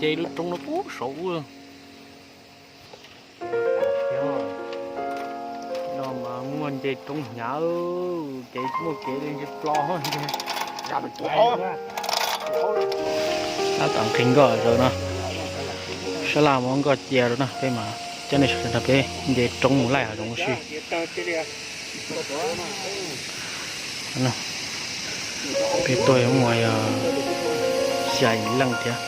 Nce lub roob no puag saud ub. No mas muaj nce roob hnyav, kev muaj kev li nce plo. Tab tom nqhis nkoj zaws no, sab laj muab nkoj cia rau no, peb mas coj nej sawv daws nrog peb nce roob mus laij hav zoov ua si. Peb tuaj muaj xya yim leej thiab.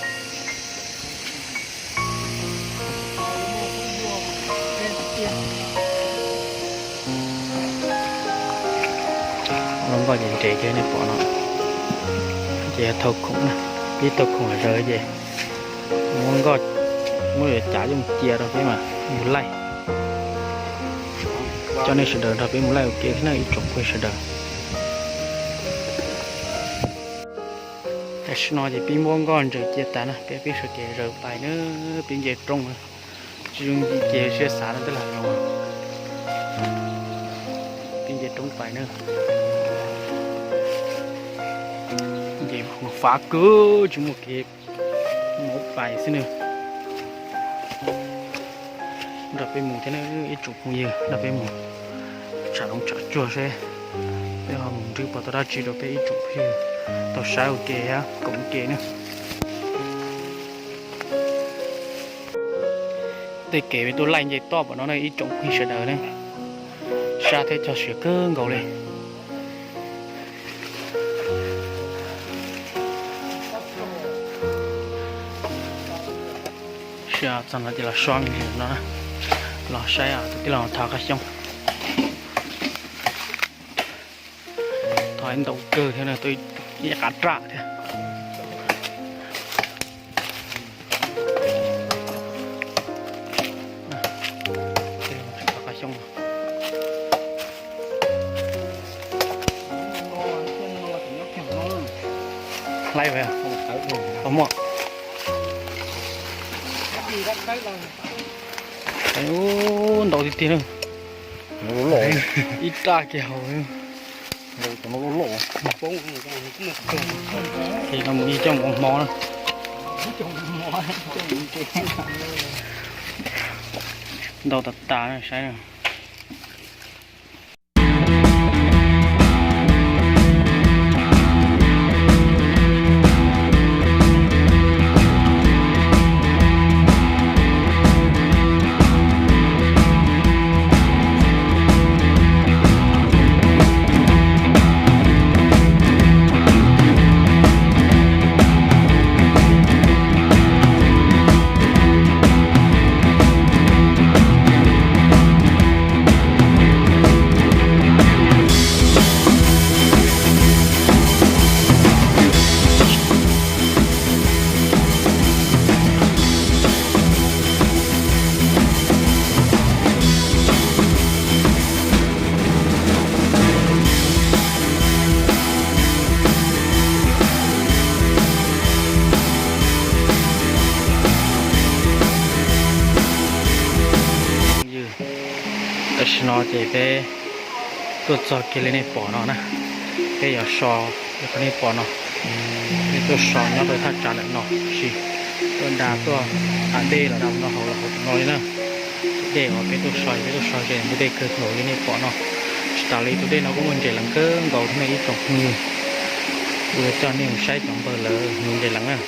Lub nkoj ces nres kiag nej pom no, ces thauj khoom na, pib thauj khoom zaws ces muab nkoj, muab yuav cav coj mus cia rau peb mas mus laij. Coj nej sawv daws nrog peb mus laij ua ke thiab na ib tsoom phooj ywg sawv daws. Tam sim no ces peb muab nkoj ntsaws cia tas na, peb pib sawv kev zaws pais na, peb nce roob na. Tsis zoo ncig ces siab xav no twb lam zoo. Peb nce roob pais na. Nce mus fav kawg tsis muaj kev, mus pais xwb na. Nrog peb mus thiab na ib tsoom phooj ywg, nrog peb mus tsham zoov tsham tsuag seb peb ho mus nrhiav pom tau dab tsi rau peb ib tsoom phooj ywg tau saib ua ke thiab koom ua ke na. Tej kev peb tuaj laij nce toj pom no na ib tsoom phooj ywg sawv daws na, sab thiab cog siav kawg nkaus li. Sib txog no ces los so me ntsis no, los saib tus tij laug thov qab xyoob. Thov ntau kawg thiab, ib qab raj thiab. Qab xyoob. Laib, muaj. Ntau tiag tiag na. Ib raj kiag hauv. Ces no mus ib coj mus ua hmo na. Ntau tas tas na saib na. Tam sim no ces peb tuaj txog kiag li nej pom no na, peb yuav so li qhov nej pom no. Peb tuaj so nyob rau thaj tsam lawm no, tab sis tuaj da tuaj da dej los da no hauv los hauv no li na. Dej uas peb tuaj so, peb tuaj so ze ntug dej kawg nkaus li nej pom no. Tsis tas li tus dej no kuj muaj ntses leev kawg nkaus thiab nej ib tsoom phooj ywg. Kuv yuav coj nej mus saib cov npawg lawv hnyuv ntses leev na.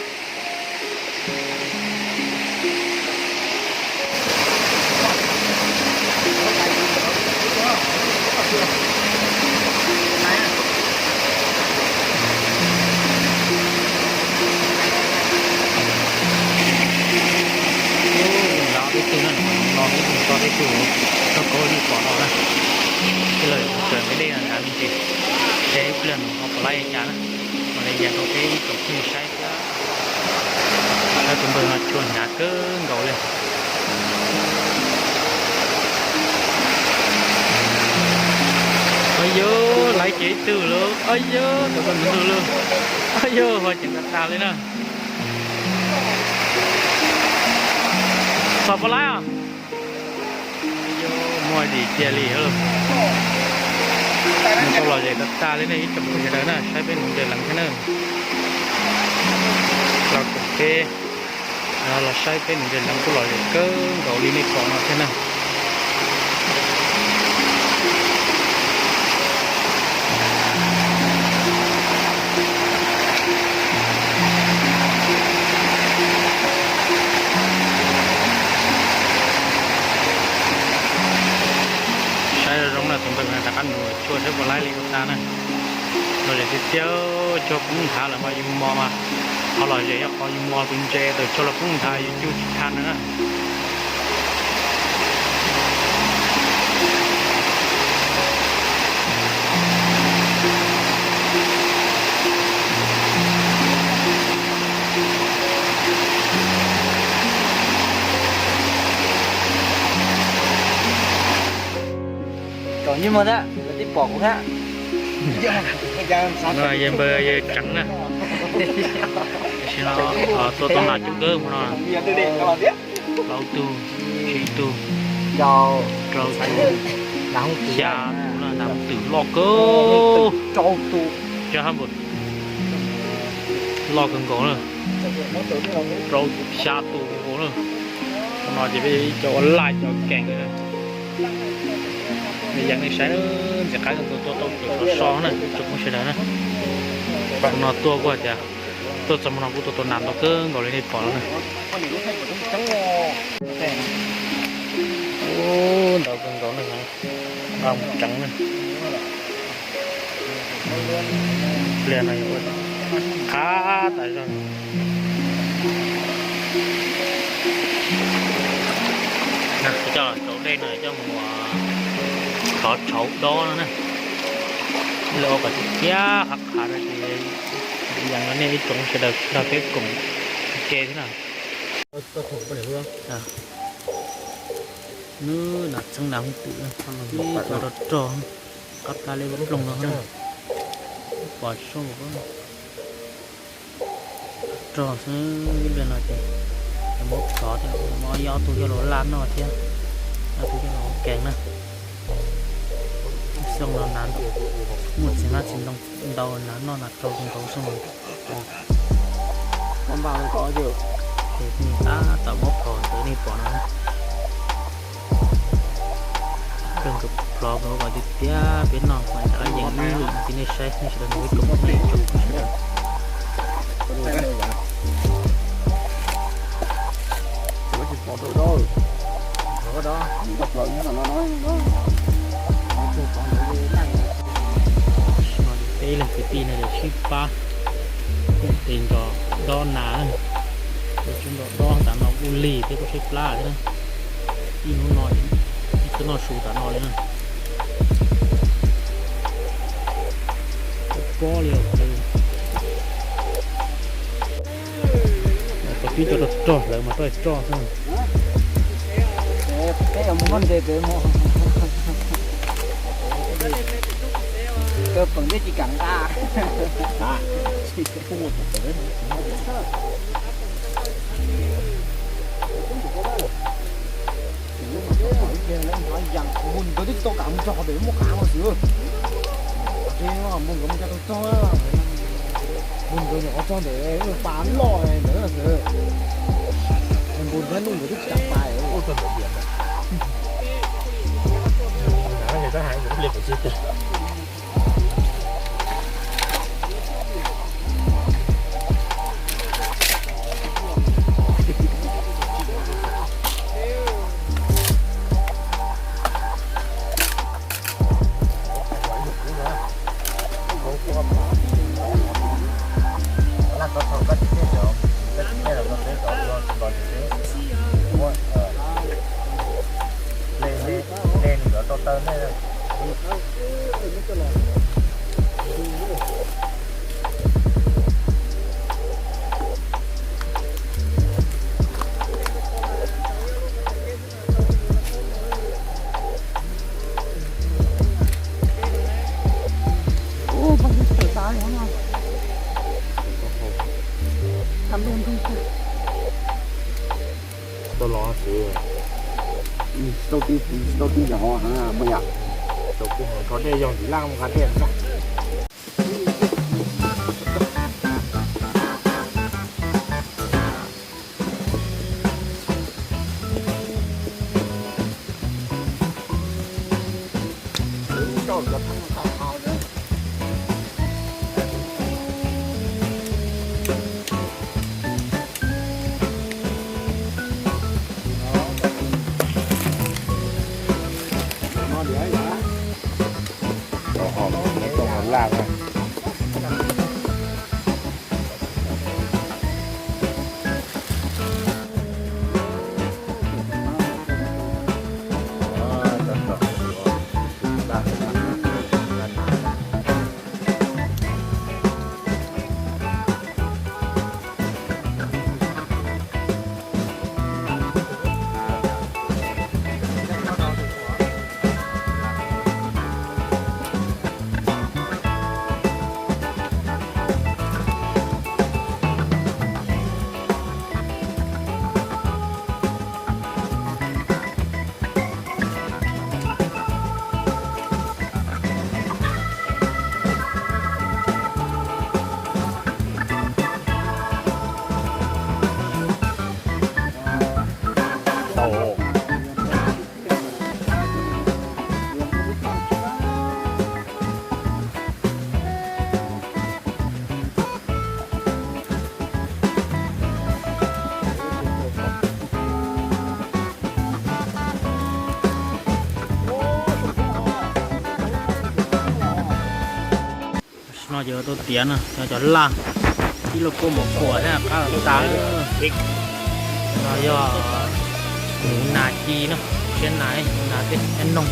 Lov tib tug na, no tib tug, to tib tug, rau kauv nej pom no na. Tij laug tseem nqhis dej no hnav me ntsis, seb ib pliag nws ho puas laib li cas na. Mam li ncaim rau peb ib tsoom phooj ywg saib thiab. Saib tus npawg no tshua hnyav kawg nkaus li. Ab yog, laib kiag ib tug lauj. Ab yog, tus ko ntug lauj. Ab yog, ho ceev tas tas li na. Txog puas laib os? Muaj dim cia li. Nws tau los zem tas tas li ne ib tsoom phooj ywg sawv daws na, saib peb hnyuv ntses leev thiab na. Los koom peb Los saib peb nws ces leev kuj lom zem kawg nkaus li nej pom no thiab na. Saib zoo zoo na, tus npawg rov qab nws tshuaj saib puas laib li ua tas na. Lom zem tiag tiag, tshuaj poob nthav lawm mas yus mos mas qhov lom zem yog qhov yus mos tus ntses tawm tshuaj los poob nthav yus cug tsis tau na. Tsom nyuj mog thiab, lawv twb pom kuv thiab. Yog npawg yawg tseev na. Tam sim no tua tau nas coob kawg hmo no. Plaub tug, tsib tug, rau tug, xya tus na, nas hooj twm loj kawg. Cov hab npawg loj kawg nkaus na. Rau xya tus nkaus na. Hmo no ces peb cov ua laj cov kees na. Yees nej saib, ntxim qab tua tau cov sov so na, tsoom phooj sawv daws na. Hmo no tuaj kuj tias tuaj txog hmo no kuj tua tau nas ntau kawg nkaus li nej pom no na. Ntau kawg nkaus na, nqa mus tseev na. Pliag no yuav ua qab tas zog. Coj los tsau dej no coj mus thov tshauv dob no na. Lawv ua kom tiab qhav qhav no ces yees rau nej ib tsoom sawv daws nrog peb koom ua ke thiab na. Nws nas txeeb nas hooj twm, ib co rog rog, qab plab liab ploog no, pom tsis soob rog xwb. Ib pliag no ces muab plhov thiab, muab ob tug coj los laj noj thiab, ob tug coj los ua kees na. Xyoo no nas muaj txiv hmab txiv ntoo ntau, nas noj nas rau ntau xyoo no. Ces tab tom muab plhov ntawd nej pom no. Rau nkawd plhov nkawd kom tiag tiag peb noj, rov qab yees ib lwm ntxiv nej saib, nej sawv daws nrog peb koom nej tsoom sawv daws. Peb leej kwv tij no ces sib pab koom tes nrog dob nas, sib nrog dob tas no kuj lig thiab kuj tshaib plab thiab na. Ib hnub no ib tug noj su tas no li na. Pob li os. Tau pib coj rog rog hlawv mas roj roj xwb. Peb yuav mus noj ntses pem mus. Kawg peem twb tsis kam nqa. Mus nkawd twb tsis tau kam mus txog qhov pem muaj qav no xwb. Ces mus nkawd mus txog txog, mus nkawd nyuam qhuav txog ntawm pas loj ntawd xwb. Npus thiab nuj nkawd twb tsis kam pais. Tau los tsis tau tib, tsis tau tib yog hov, muaj yam tau kuv hov nrho dej yog ntxim laj mus nqa dej na. Laj na. No ces ua tau tiav no, cov laj, ib lub kuab mov kuam thiab qab tas. No yog hnyuv nas ci na, siab nas, hnyuv nas thiab siab noog.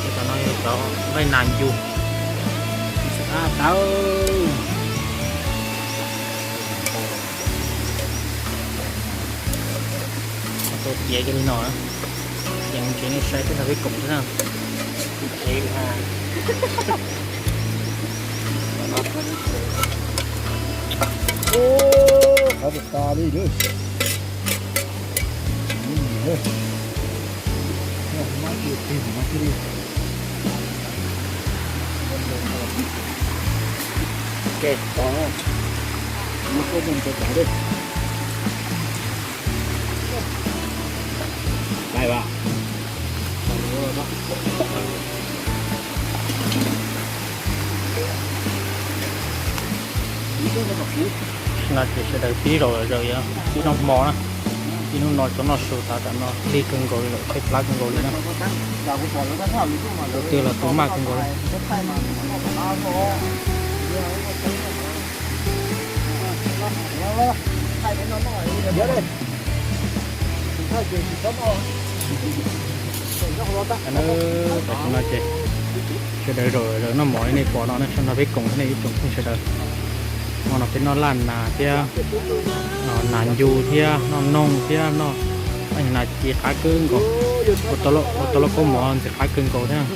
Ces cov no yog cov nqaij nas ncu. Qab tas. Ua tau tiav kiag li no, yeej tsev nej saib thiab nrog peb koom thiab na. Qab tas li lawm. No ces sawv daws pib zaum zaws, pib noj hmo na. Ib hnub no tsuas noj su tas, tam no lig kawg nkaus li lawm, tshaib plab kawg nkaus li na. Tus twg los tus maj kawg nkaus li. Tam sim no ces sawv daws zaum zaws noj mov li nej pom no na, sawv daws peb koom thiab nej ib tsoom phooj sawv daws. Hmo no peb noj laj nas thiab nas ncu thiab noj noog thiab noj nas ci qab kawg nkaus. Ua tau lub koob mov ntxim qab kawg nkaus thiab.